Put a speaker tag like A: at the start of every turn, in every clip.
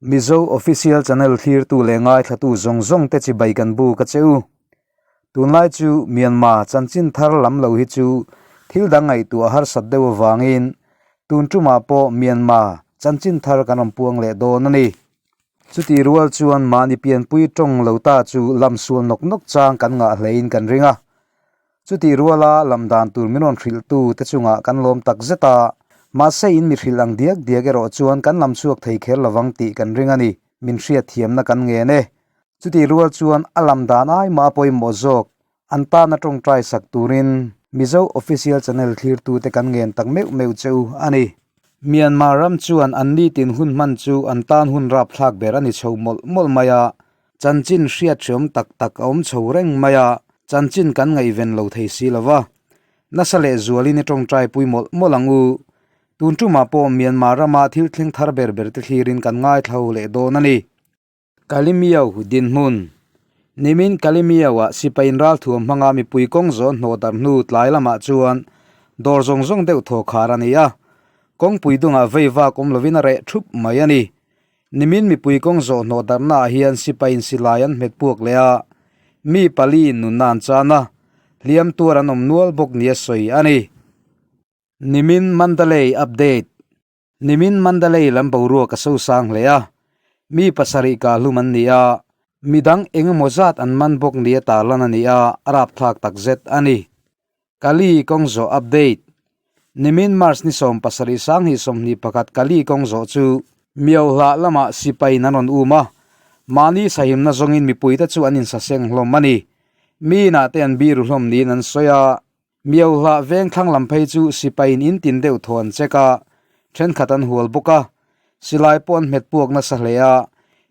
A: Mizo Official Channel thlirtu leh ngaithlatu zawng zawng te chibai kan buk a che u. Tunlai chu Myanmar chanchin thar lam lo hi chu thil dang ngaihtuah harsat deuh avangin tun tumah pawh Myanmar chanchin thar kan rawn puang leh dawn a ni. Chutih rual chuan mahni pianpui tawng lo ta chu lam sual nawk nawk chang kan ngah hlein kan ring a. Chutih ruala lam dan tur min rawn hrilhtu te chungah kan lawm tak zet a, mahse in mi hrilh ang diak diak erawh chuan kan lam chhuak thei kher lovang tih kan ring a ni, min hriatthiamna kan ngen e. Chutih rual chuan a lam dan ai mah a pawimawh zawk, an tana tawngtai sak turin Mizo Official Channel thlirtute kan ngen tak meuh meuh che u a ni. Myanmar ram chuan an nitin hun hman chu an tan hun rapthlak ber a ni chho mawlh mawlh mai a, Chanchin hriat hreawm tak tak a awm chho reng mai a, chanchin kan ngaihven lo thei si lo va. Nasa leh zualin i tawngtai pui mawlh mawlh ang u. Tun tumah pawh Myanmar rama thil thleng thar ber ber te thlirin kan ngaithla leh dawn a ni. Kalimiau dinhmun Nimin Kalimiau-ah sipai inralthuam hmanga mipui kawng zawn hnawh darh hnu tlai lamah chuan dawr zawng zawng deuh thaw khar a ni a, kawngpui dungah vei vak awm lovin a reh thup mai a ni. Nimin mipui kawng zawh hnawh darhnaah hian sipai insilai an hmet puak leh a, mi pali in nunna an chan a, hliam tuar an awm nual bawk nia sawi a ni. Nimin Mandalay Update Nimin Mandalay lam boruak a sosang hle a, mi pasarih kahlum an ni a, midang eng emaw zat an man bawk nia tarlan a ni a, a rapthlak takzet a ni. Kali kawng zawh update. Nimin March ni 17 sanghnih 21 Kali kawng zawh chu Miohlah lamah sipai in an rawn um a, mahni sahimna zawngin mipuite chu an insaseng hlawm a ni. Mi inah te an biru hlawm niin an sawi a, Miohlah veng thlang lam phei chu sipai in in tin deuh thaw an check a, thenkhat an hual bawk a, silai pawh an hmet puak nasa hle a,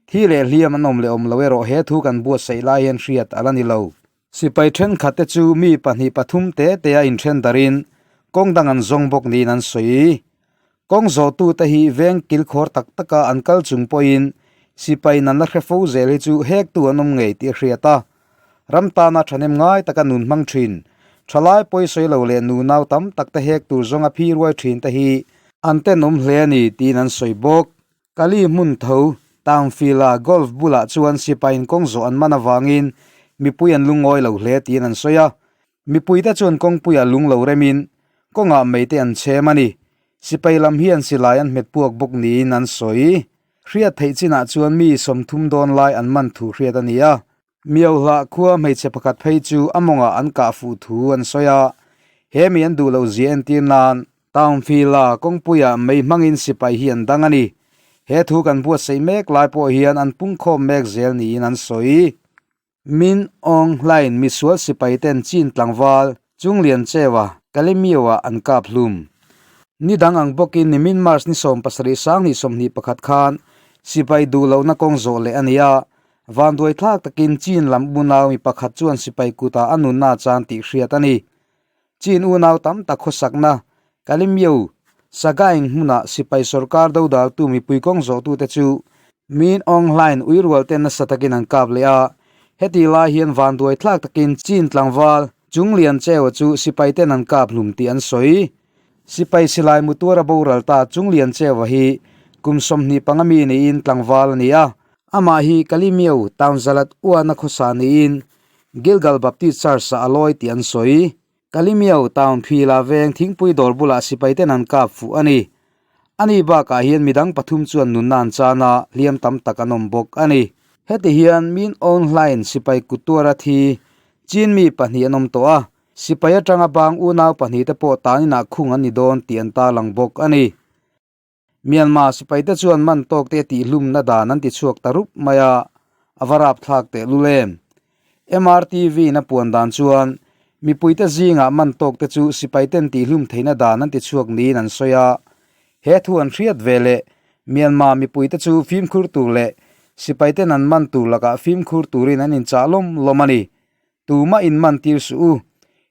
A: thi leh hliam an awm leh awm lo erawh he thu kan buatsaih lai hian hriat a la ni lo. Sipai thenkhat te chu mi pahnih pathum te te a inthen darin kawng dang an zawng bawk niin an sawi. Kawng zawhtute hi veng kilkhawr tak taka an kal chung pawhin sipaiin an la hre fo zel hi chu hektu an awm ngei tih a hriat a. Ram tana thahnem ngai taka nun hmang thin, thalai pawisawi lo leh nunau tam tak te hek tur zawnga phi ruai thin te hi an tenawm hle a ni tiin an sawi bawk. Kali hmun tho, Townfield-a golf bulah chuan sipaiin kawng zawh an man avangin mipui an lungawi lo hle tiin an sawi a. Mipuite chuan kawngpuiah lung lo remin kawngah meite an chhem a ni. Sipai lam hian silai an hmet puak bawk niin an sawi. Hriat theih chinah chuan mi 30 dawn lai an man thu hriat a ni a. Miohlah khua hmeichhe pakhat phei chu a mawngah an kah fuh thu an sawi a, he mi an duh loh zia entir nan Townfield-a kawngpuiah mei hmangin sipai hi an dang a ni. He thu kan buatsaih mek lai pawh hian an pungkhawm mek zel niin an sawi. Min Aung Hlaing misual sipai ten Chin tlangval Chunglian Chewa Kalemyo-ah an kap hlum. Ni dang ang bawkin nimin March ni 17 sanghnih 21 khan sipai duh lohna kawng zawh leh a ni a, Vanduai thlak takin Chin lam unau mi pakhat chuan sipai kutah a nunna chan tih hriat a ni. Chin unau tam tak khawsakna Kalemyo, Sagaing hmunah sipai sorkar dodaltu mipui kawng zawhtute chu Min Aung Hlaing uirual te nasa takin an kap leh a. Heti lai hian vanduai thlak takin Chin tlangval Chunglian Chewa chu sipai ten an kap hlum tih an sawi. Sipai silai mutuara boral ta Chunglian Chewa hi kum 25 mi niin tlangval a ni a. Amah hi Kalimio town zalat uana khawsa niin Gilgal Baptist Church ah a lawi tih an sawi. Kalimio town phila veng thingpui dawr bulah sipai ten an kap fuh a ni. Ani bakah hian midang pathum chuan nunna an chan a, hliam tam tak an awm bawk a ni. Heti hian Min Aung Hlaing sipai kuttuara thi Chin mi pahnih an awm tawh a, sipai atanga bang unau pahnih te pawh taninah khung an ni dawn tih an tarlang bawk a ni. Myanmar sipaite chuan man tawk te tihhlumna dan an ti chhuak ta rup mai a, a va rapthlak teh lul em. MRTV in a puan dan chuan mipuite zingah man tawk te chu sipaiten tihhlum theihna dan an ti chhuak niin an sawi a. He thu an hriat ve leh Myanmar mipuite chu fimkhur tur leh sipaiten an man tur lakah fimkhur turin an inchah lawm lawm a ni. Tumah in man tir suh u.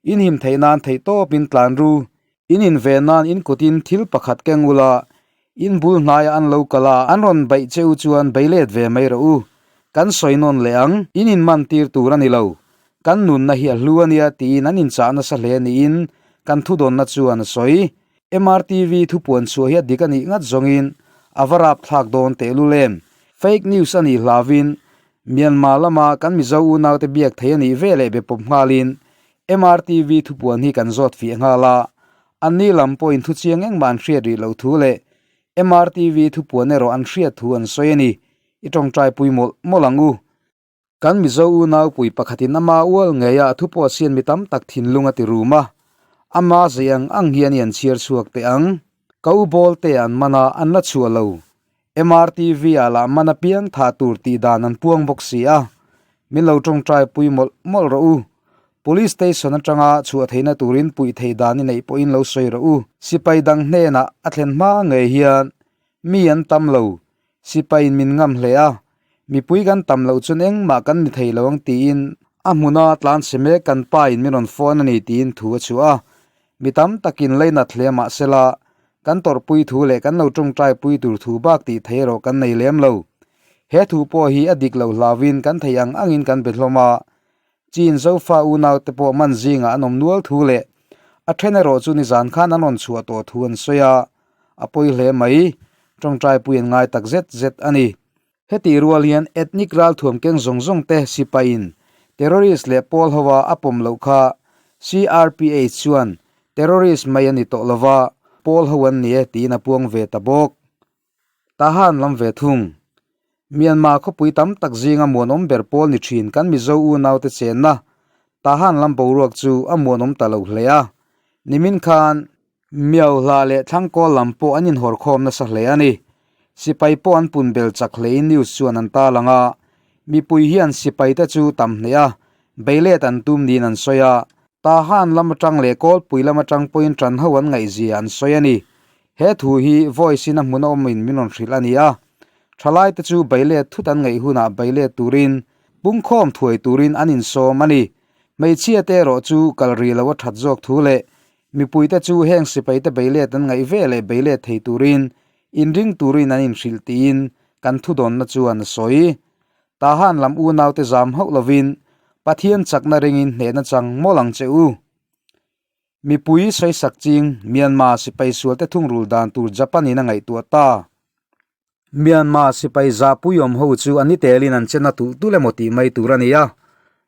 A: In him theih nan theih tawp in tlan ru. In in ve nan in kut in thil pakhat keng ula, in bul hnaiah an lo kal a, an rawn baih che u chuan bei let ve mai rawh u. Kan sawi nawn leh ang, in in man tir tur a ni lo. Kan nunna hi a hlu a nia tiin an inchah nasa hle niin kan thudawnna chuan a sawi. MRTV thupuan chhuah hi a dik a nih ngat zawngin a va rapthlak dawn tehlul em? Fake news a nih hlauin Myanmar lama kan Mizo unaute biak thei a nih ve leh be pawp nghalin MRTV thupuan hi kan zawt fiah nghal a, anni lam pawhin thuchiang engmah an hriat rih loh thu leh MRTV thupuan erawh an hriat thu an sawi a ni. I tawngtai pui mawlh mawlh ang u. Kan Mizo unaupui pakhatin ama ual ngeia a thu pawh sian mi tam tak thinlung a ti rum a, ama zei ang ang hian i an chhiar chhuak teh ang. Ka u bawl te an man a, an la chhuah lo. MRTV ah lah man apiang thah tur tih dan an puang bawk si a, min lo tawngtai pui mawlh mawlh rawh u. Police station atanga chhuah theihna turin puih theih dan i neih pawhin lo sawi rawh u. Sipai dang hnenah a thlen hma ngei hian mi an tam lo, Sipaiin min ngam hle a, mipui kan tam loh chuan engmah kan ni thei lo ang tiin a hmuna tlan chhe mek kan pa in min rawn phone a ni tiin thu a chhuah a. Mi tam takin leinat hle mah sela, kan tawrhpui thu leh kan lo tawngtai pui tur thu bak tih thei erawh kan nei lem lo. He thu pawh hi a dik loh hlauhin kan thei ang angin kan be hlawm a, Chin Zofa unaute pawh man zingah an awm nual thu leh a then erawh chu nizan khan an rawn chhuah tawh thu an sawi a, a pawi hle mai. Tawngtai pui an ngai tak zet zet a ni. Hetih rual hian ethnic ralthuam keng zawng zawng te sipaiin terrorist leh pawl hoa a pawm loh kha CRPH chuan terrorist mai a ni tawh lova, pawl ho an ni e tiin a puang ve ta bawk. Tahan lam ve thung. Myanmar khawpui tam tak zinga muanawm ber pawl ni thin kan Mizo unaute chenna Tahan lam boruak chu a muanawm ta lo hle a. Nimin khan Myohla leh Thlangkawl lam pawh an inhawrkhawm nasa hle a ni. Sipai pawh an pun bel chak hlein news chuan an tarlang a. Mipui hian sipaite chu tam hneh a, beilet an tum niin an sawi a. Tahan lam atang leh Kawlpui lam atang pawhin tan ho an ngaihzia an sawi a ni. He thu hi voice in a hmun a awmin min rawn hrilh a ni a, thalaite chu beilet thut an ngaih hunah beilet turin pungkhawm thuai turin an insawm a ni. Hmeichhia te erawh chu kal ri lo a that zawk thu leh mipuite chu heng sipaite beilet an ngaih ve leh beilet thei turin inring turin an inhrilh tiin kan thudawnna chuan a sawi. Tahan lam unaute zam hauh lovin Pathian chakna ringin hnehna chang mawlh ang che u. Mipui sawisak ching Myanmar sipai sualte thungrul dan tur Japan in a ngaihtuah ta. Myanmar sipai zahpui awm ho chu a ni telin an chen a tulh tulh emaw tih mai tur a ni a.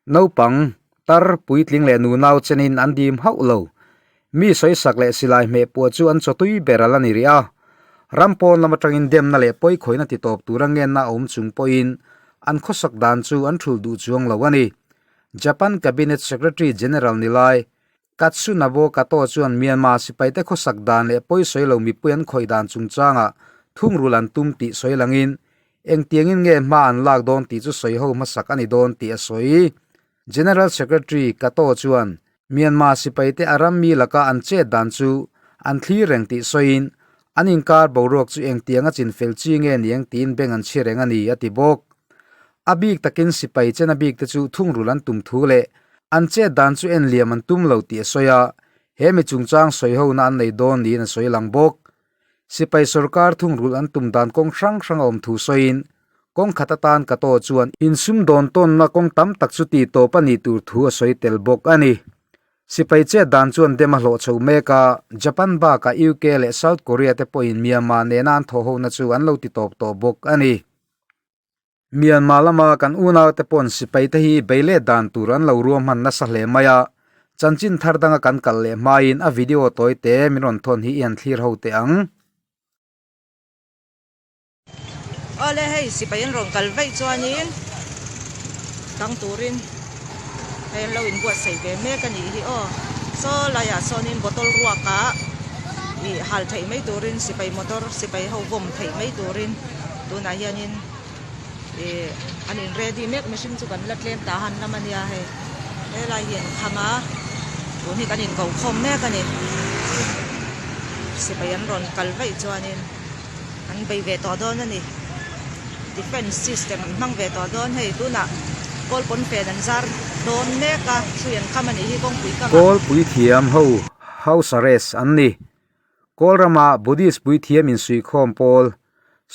A: Naupang, tar, puitling leh nunau chenin an dim hauh lo. Mi sawisak leh silai hmeh puah chu an chawtui ber a la ni rih a. Ram pawn lam atangin demna leh pawikhawihna ti tawp tura ngenna a awm chung pawhin an khawsak dan chu an thulh duh chuang lo a ni. Japan Cabinet Secretary General ni lai Katsunabo Kato chuan Myanmar sipaite khawsak dan leh pawisawi lo mipui an khawih dan chungchangah thungrul an tum tih sawi langin engtiangin nge hma an lak dawn tih chu sawi ho hmasak a ni dawn tih a sawi. General Secretary Kato chuan Myanmar sipaite a ram mi laka an chet dan chu an thlir reng tih sawiin an inkar boruak chu engtianga chinfel chi nge niang tiin beng an chhi reng a ni a ti bawk. A bik takin sipai chena bikte chu thungrul an tum thu leh an chet dan chu en liam an tum lo tih a sawi a, he mi chungchang sawi hona an nei dawn niin a sawi lang bawk. Sipai sorkar thungrul an tum dan kawng hrang hrang a awm thu sawiin kawng khat atan Kato chuan insumdawn tawnna kawng tam tak chu tih tawp a nih tur thu a sawi tel bawk a ni. Sipai chet dan chuan dem a hlawh chho mek a, Japan bakah UK leh South Korea te pawhin Myanmar nena an thawhhona chu an lo ti tawp tawh bawk a ni. Myanmar lama kan unaute pawn sipaite hi bei leh dan tur an lo ruahman nasa hle mai a, chanchin thar danga kan kal leh hmain a video tawi te min rawn thawn hi i han thlir ho teh ang.
B: Awle hei sipai an rawn kal vaih chuanin dang turin hei an lo inbuatsaih ve mek a nih hi aw. Saw laiah sawnin bottle ruakah ih hal theih mai turin sipai motor sipai ho vawm theih mai turin. Tunah hianin ih an in ready mek mihring chu kan la tlem ta han lam a nia hei helai hi an kham a tun hi kan in ko khawm mek a ni sipai an rawn kal vaih chuanin an bei ve tawh dawn a ni defence system an hmang ve tawh dawn hei tunah kawl pawn fen an zar dawn mek a hrui an kham a nih hi kawngpui kam ah.
A: Kawl puithiam ho house arrest an ni. Kawlrama Buddhist puithiam insuihkhawm pawl,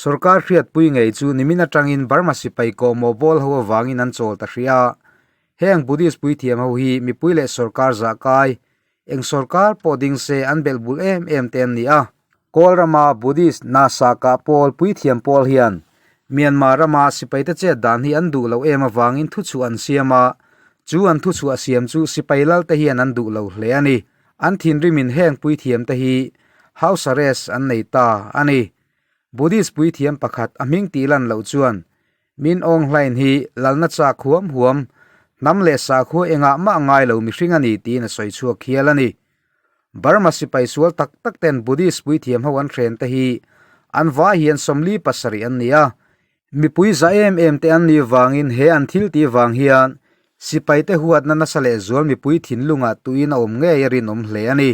A: sorkar hriatpui ngei chu nimin atangin Burma sipai kawhmawh bawl ho avangin an chawl ta hrih a. Heng Buddhist puithiam ho hi mipui leh sorkar zah kai, eng sorkar pawh ding se an belh bul em em te an ni a. Kawlrama Buddhist Nasaka pawl puithiam pawl hian. Myanmar rama sipaite chet dan hi an duh loh em avangin thuchhuah an siam a, chu an thuchhuah siam chu sipai lalte hian an duh lo hle a ni. An thinrimin heng puithiamte hi house arrest an nei ta a ni. Buddhist puithiam pakhat a hming tih lan loh chuan Min Aung Hlaing hi lalna chak huam huam, hnam leh sakhua engah mah ngai lo mihring a ni tiin a sawi chhuak hial a ni. Burma sipai sual tak tak ten Buddhist puithiam ho an hren te hi an vai hian 47 an ni a, mipui za em em te an nih vangin he an thil tih vang hian sipai te huatna nasa leh zual mipui thinlungah tuin a awm ngei a rinawm hle a ni.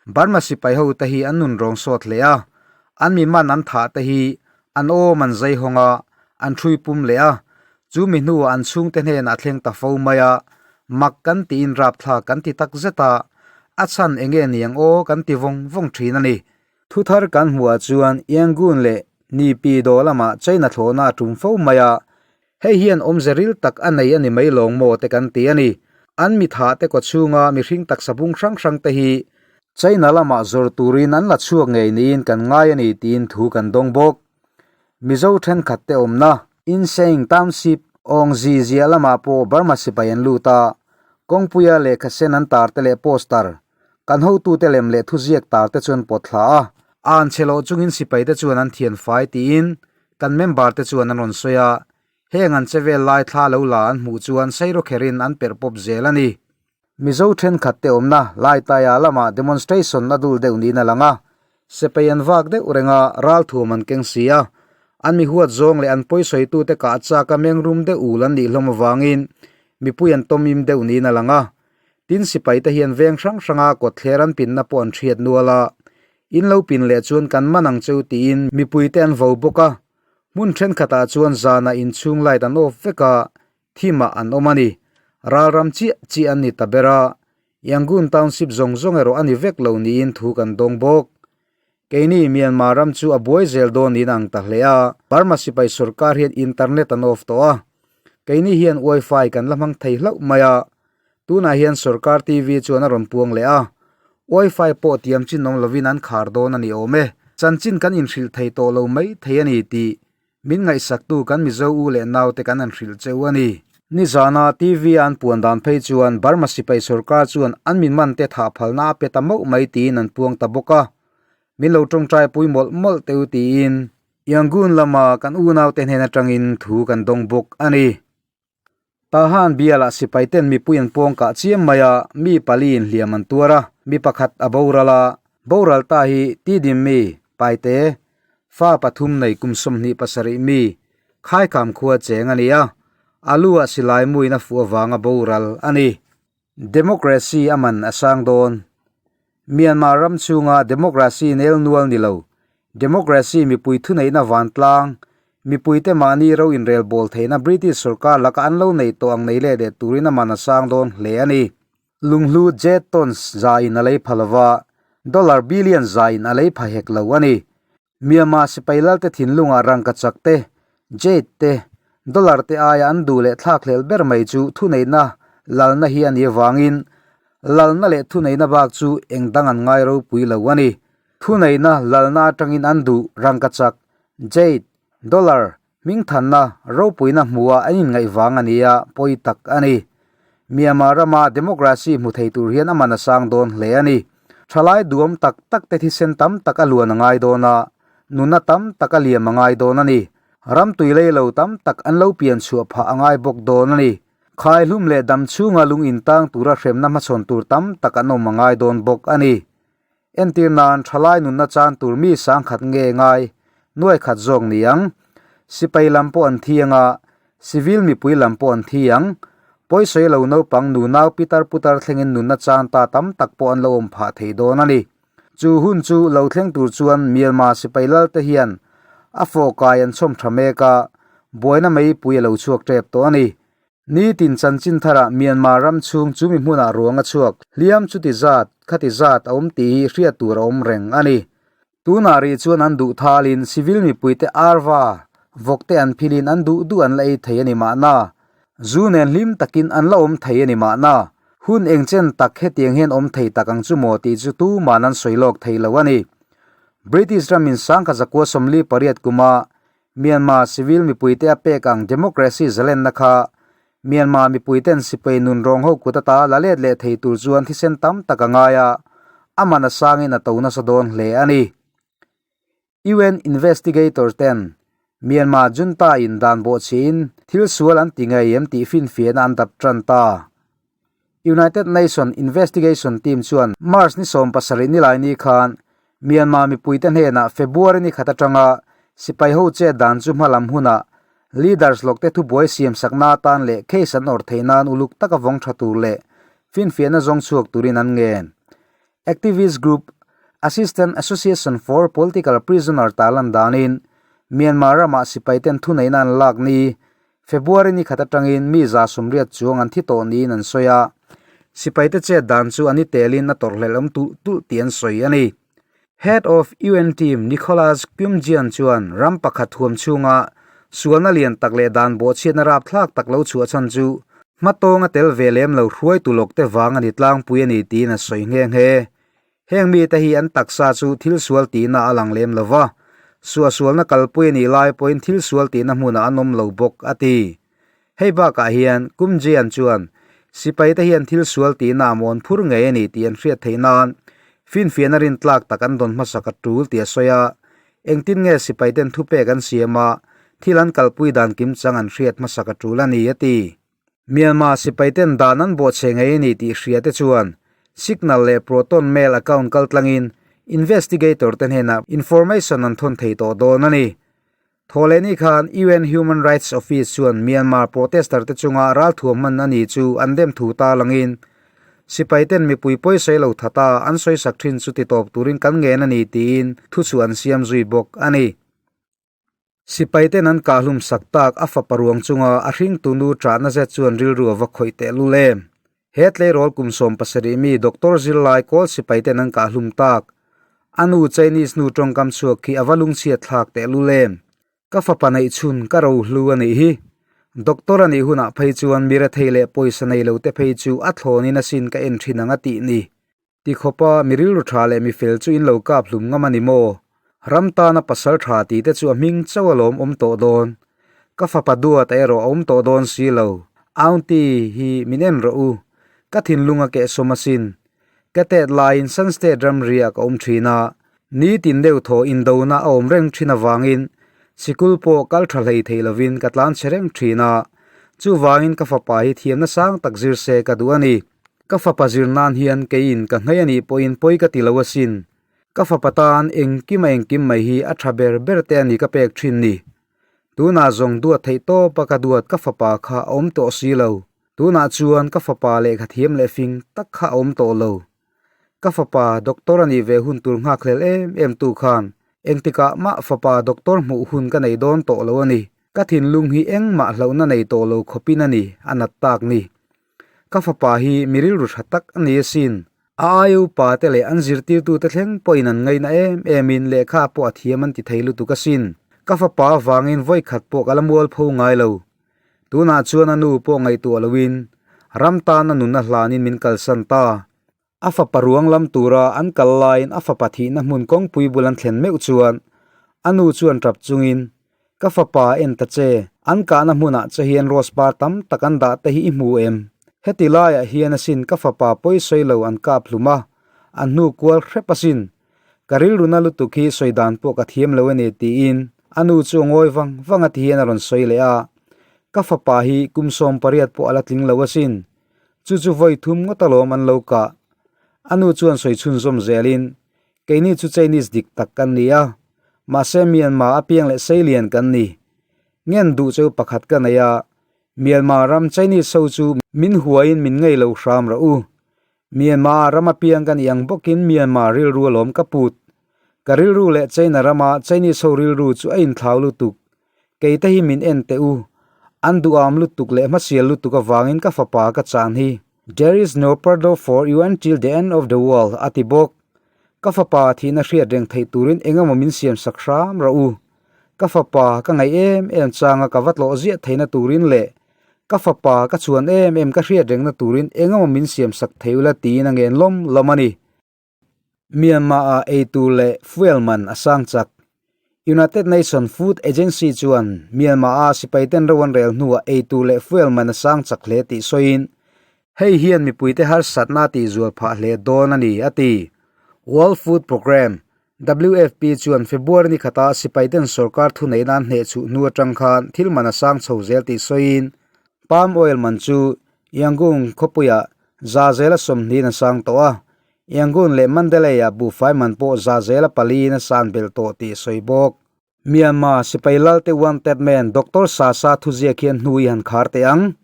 A: Burma sipai ho te hi an nun rawng sawt hle a, an mi man an thah te hi an awm an zai hawng a, an hrui pum leh a, chu mi hnuah an chhungte hnenah thleng ta fo mai a, mak kan tiin rapthlak kan ti tak zet a, a chhan eng nge niang aw kan ti vawng vawng thin a ni. Thuthar kan hmuhah chuan Yangon leh Nipi daw lamah China thlawhna a tum fo mai a, Hei hian awmze ril tak a nei a ni mai lawng maw te kan ti a ni. An mitha te kaw chhunga mihring taksa bung hrang hrang te hi China lamah zawr turin an la chhuak ngei niin kan ngai a ni tiin thu kan dawng bawk. Mizo thenkhat te awmna Insein Township Awngzi ziah lamah pawh Burma sipai an lut a, kawngpuia lehkha sen an tar te leh poster kan hotute lem leh thuziak tar te chuan pawt thla a. An chhe loh chungin sipai te chuan an thian fai tiin Kan member te chuan an rawn sawi a, heng an che vel lai thla lo la an hmuh chuan sairo kherin an perh pawp zel a ni. Mizo thenkhat te awmna Laitaia lamah demonstration a dul deuh niin a lang a, sepei an vak deuh reng a, ralthuam an keng si a, an mi huat zawng leh an pawisawitute kah chak a mengrum deuh ul an nih hlawm avangin mipui an tawmim deuh niin a lang a. Tin sipai te hian veng hrang hranga kawtthler an pinna pawh an hriat nual a, In lo pin leh chuan kan man ang cheu tiin mipuite an vo bawk a, hmun thenkhatah chuan zanah inchhung light an off vek a, thimah an awm a ni. Ralram chiah chiah an ni ta ber a, Yangon Township zawng zawng erawh a ni vek lo niin thu kan dawng bawk. Keini Myanmar ram chu a buai zel dawn niin a ang ta hle a, Burma sipai sorkar hian internet an off tawh a, keini hian wifi kan la hmang thei hlauh mai a, Tunah hian sorkar TV chuan a rawn puang leh a, wifi pawh tiam chin awm lovin an khar dawn a ni awm e. Chanchin kan inhrilh thei tawh lo mai thei a ni tih min ngaihsaktu kan Mizo u leh naute kan han hrilh cheu a ni. Nizana TV a an puan dan phei chuan Burma sipai sorkar chuan an min man te thah phalna a pe ta mauh mai tiin an puang ta bawk a. Min lo tawngtai pui mawlh mawlh teu tiin Yangon lama kan unaute hnen atangin thu kan dawng bawk a ni. Tahan bialah sipai ten mipui an pawng kah chiam mai a, mi pali in hliam an tuar a, mi pakhat a boral a, boral ta hi Tidim mi, Paite, fa pathum nei kum 27 mi, Khaikham khua cheng a ni a, a lu ah silai muin a fuh avanga boral a ni. Democracy a man a sang dawn. Myanmar ram chhunga democracy nel nual ni lo, democracy mipui thuneihna vantlang, mipuite mahni ro inrel bawl theihna British sorkar laka an lo neih tawh ang nei leh leh turin a man a sang dawn hle a ni. Lunghlu jet tons za in a lei pha lova, dollar billion za in a lei pha hek lo a ni. Myanmar sipai lalte thinlungah rangkachak te, jade te, dollar te aia an duh leh thlakhlelh ber mai chu thuneihna lalna hi a nih avangin lalna leh thuneihna bak chu eng dang an ngai ropui lo a ni. Thuneihna lalna atangin an duh rangkachak, jade, dollar, hmingthanna ropuina hmuha an inngaih vang a ni a, pawi tak a ni. Myanmar rama democracy hmu thei tur hian a man a sang dawn hle a ni. Thalai duam tak tak te thisen tam tak a luan a ngai dawn a, nuna tam tak a liam a ngai dawn a ni. Ram tui lei lo tam tak an lo pian chhuah phah a ngai bawk dawn a ni. Khaihlum leh dam chhunga lung intang tura hremna hmachhawn tur tam tak an awm a ngai dawn bawk a ni. Entir nan thalai nunna chan tur mi sangkhat nge ngai nuai khat zawk ni ang. Sipai lam pawh an thi anga, civil mipui lam pawh an thi ang. Pawisawi lo naupang nu nau pitar putar thlengin nunna chan ta tam tak pawh an lo awm phah thei dawn a ni. Chu hun chu lo thleng tur chuan Myanmar sipai lal te hian a fawhkai an chhawm tha mek a, buaina meipui a lo chhuak tep tawh a ni. Nitin chanchin tharah Myanmar ram chhung chu mi hmunah ruang a chhuak, hliam chuti zat, khati zat a awm tih hi hriat tur a awm reng a ni. Tunah rih chuan an duh thalin civil mipuite arva, vawkte an philin an duh duh an la ei thei a ni mahna. Zu nen hlim takin an la awm thei a ni mahna. Hun engchen tak hetiang hian awm thei tak ang chu maw tih chu tuman an sawi lawk thei lo a ni. British ramin 1948 kuma. Myanmar civil mipuite a pek ang democracy zalenna kha Myanmar mipuiten sipai nun rawng ho kut ata la let leh thei tur chuan thisen tam tak a ngai a, a man a sangin a to nasa dawn hle a ni. UN investigator ten Myanmar junta in dan bawhchhiin thil sual an ti ngei em tih finfiahna an dap tan ta. United Nation Investigation Team chuan March ni 17 nilai ni khan Myanmar mipuite hnenah February ni khat atanga sipai ho chet dan chu hmalam hunah leaders lawkte thubuai siam sakna atan leh case an awrh theih nan uluk taka vawng tha tur leh finfiahna zawng chhuak turin an ngen. Activist group Assistant Association for Political Prisoner tarlan danin Myanmar ramah sipaiten thuneihna an lak ni February ni khat atangin mi 180 chuang an thi tawh niin an sawi a, sipaite chet dan chu an i telin a tawrhhlelh awm tulh tulh tih an sawi a ni. Head of UN team Nicholas Kyoumjian chuan ram pakhat huam chhunga sualna lian tak leh dan bawhchhiatna rapthlak tak lo chhuah chhan chu hmatawnga tel ve lem lo hruaitu lawkte vang a ni tlangpui a ni tiin a sawi nghe nghe. Heng mite hi an taksa chu thil sual tihna a lang lem lo va, suahsualna kalpui a nih lai pawhin thil sual tihna hmunah an awm lo bawk, a ti. Hei bakah hian Kumjian chuan sipaite hian thil sual tihna a mawn phur ngei a ni tih an hriat theih nan finfiahna rintlak tak an dawn hmasak a tul tih a sawi a, engtin nge sipaiten thupek an siam a, thil an kalpui dan kimchang an hriat hmasak a tul a ni, a ti. Myanmar sipaiten dan an bawhchhe ngei a ni tih hria te chuan Signal leh Proton Mail account kaltlangin investigator te hnenah information an thawn thei tawh dawn a ni. Thawhlehni khan UN Human Rights Office chuan Myanmar protester te chunga ralthuam hman a ni chu an dem thu ta langin sipaiten mipui pawisawi lo thata an sawisak thin chu titawp turin kan ngen a ni tiin thuchhuah an siam zui bawk a ni. Sipaiten an kahhlum sak tak a fapa ruang chunga a hringtu nu ṭahna zet chuan rilru a va khawih teh lul em. He tleirawl kum 70 mi Doctor zirlai kawl sipaiten an kahhlum tak a nu Chinese nu tawngkam chhuak khi a va lungchhiat thlak teh lul em. Ka fapa neih chhun ka rohlu a nih hi. Doctor a nih hunah phei chuan mi rethei leh pawisa nei lo te phei chu a thlawnin asin ka en thin ang a tih ni. Ti khawpa mi rilru tha leh mi fel chu in lo kap hlum ngam a ni maw? Ram tana pasal tha tih te chu a hming chauh a lawm awm tawh dawn. Ka fapa duat a erawh a awm tawh dawn si lo. Aunty hi min en rawh u. Ka thinlung a kehsawm asin. Ka tet laiin Shan State ramriah ka awm thin a, nitin deuh thaw indona a awm reng thin avangin sikul pawh kal tha hlei thei lovin ka tlan chhe reng thin a. Chuvangin ka fapa hi thiamna sang tak zir se ka duh a ni. Ka fapa zir nan hian keiin ka nghei a nih pawhin pawi ka ti lo asin. Ka fapa tan engkim a engkim mai hi a tha ber ber te a ni ka pek thin ni. Tunah zawng duat theih tawpa ka duat ka fapa kha a awm tawh si lo. Tunah chuan ka fapa lehkha thiam leh fing tak kha a awm tawh lo. Ka fapa doctor a nih ve hun tur nghakhlel em em tu khan engtikah mah fapa doctor hmuh hun ka nei dawn tawh lo a ni. Ka thinlung hi engmah hlauhna nei tawh lo khawpin a ni a nat tak ni. Ka fapa hi mi rilru tha tak a ni asin. A aia upa te leh an zirtirtute thleng pawhin an ngaina em emin lehkha pawh a thiam an ti thei lutuk asin. Ka fapa avangin vawi khat pawh ka la mual pho ngai lo. Tunah chuan a nu pawh ngaihtuah loin ram tan a nun a hlanin min kalsan ta. A fapa ruang lam tura an kal laiin a fapa thihna hmun kawngpui bul an thlen meuh chuan a nu chuan tap chungin, Ka fapa en ta che, an kahna hmunah che hian rose par tam tak an dah te hi i hmu em? Heti laiah hian asin ka fapa pawi sawi lo an kap hlum a, an hnu kual hrep asin. Ka rilru na lutuk hi sawi dan pawh ka thiam lo a ni tiin a nu chu a ngawi vang vang a ti hian a rawn sawi leh a. Ka fapa hi kum 18 pawh a la tling lo asin. Chu chu vawi thum ngawt alawm an lo kah. A nu chuan sawi chhunzawm zelin, Keini chu Chinese dik tak kan ni a, mahse Myanmar a piang leh seilian kan ni. Ngen duh cheu pakhat ka nei a, Myanmar ram Chinese ho chu min huaiin min ngei lo hram rawh u. Myanmar ram a piang ka nih ang bawkin Myanmar rilru alawm ka put. Ka rilru leh China rama Chinese ho rilru chu a inthlau lutuk. Keite hi min en teh u. An duham lutuk leh hmasial lutuk avangin ka fapa ka chan hi. There is no pardon for you until the end of the world, a ti bawk. Ka fapa thihna hriat reng theih turin engemaw min siam sak hram rawh u. Ka fapa ka ngaih em em changa ka va tlawh ziah theihna turin leh ka fapa ka chhuan em em ka hriat rengna turin engemaw min siam sak thei ula tiin a ngen lawm lawm a ni. Myanmar-ah eitur leh fuel man a sang chak. United Nation Food Agency chuan Myanmar-a sipaiten ro an rel hnuah eitur leh fuel man a sang chak hle tih sawiin, hei hian mipuite harsatna a tihzual phah hle dawn a ni, a ti. World Food Programme, WFP, chuan February ni khata sipaiten sorkar thuneihna an hnehchhuh hnu atang khan thil man a sang chho zel tih sawiin, palm oil man chu Yangon khawpuiah za zela sawmhnihin a sang tawh a, Yangon leh Mandalay-ah buhfai man pawh za zela paliin a san belh tawh tih a sawi bawk. Myanmar sipai lalte wanted man Doctor Sasa thuziak hian hnu i han khar teh ang.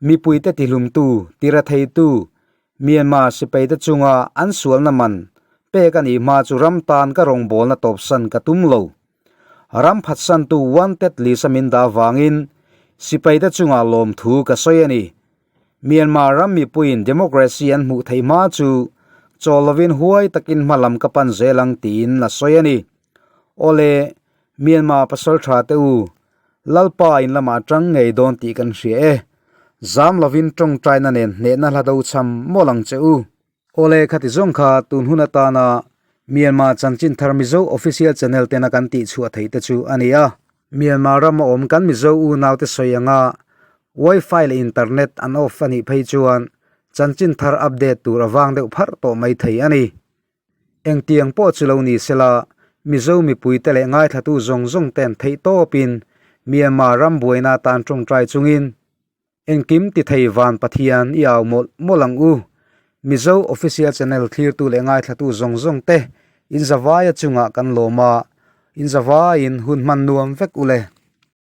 A: Mipuite tihlumtu, tiratheitu, Myanmar sipaite chunga an sualna man pek a nih hma chu ram tan ka rawngbawlna tawpsan ka tum lo. Ram phatsantu wanted list a min dah vangin sipaite chunga lawmthu ka sawi a ni. Myanmar ram mipuiin democracy an hmuh theih hma chu chawl lovin huai takin hma lam ka pan zel ang tiin a sawi a ni. Awle, Myanmar pasal tha te u, Lalpa in lamah tang ngei dawn tih kan hria e. Zam lovin tawngtaina nen hnehna hla do cham mawlh ang che u. Awle, khati zawng kha tun hun atana Myanmar chanchin thar Mizo official channel tena kan tih chhuah theih te chu a ni a. Myanmar rama awm kan Mizo unaute sawi anga Wi-Fi leh internet an off a nih phei chuan chanchin thar update tur a vang deuh pharh tawh mai thei a ni. Engtiang pawh chu lo ni sela, Mizo mipuite leh ngaithlatu zawng zawng ten theih tawpin Myanmar ram buaina atan tawngtai chungin Engkim ti thei van Pathian i au mawlh mawlh ang u. Mizo Official Channel thlirtu leh ngaithlatu zawng zawng te in zavaia chungah kan lawm a, in zavaiin hun hman nuam vek u le.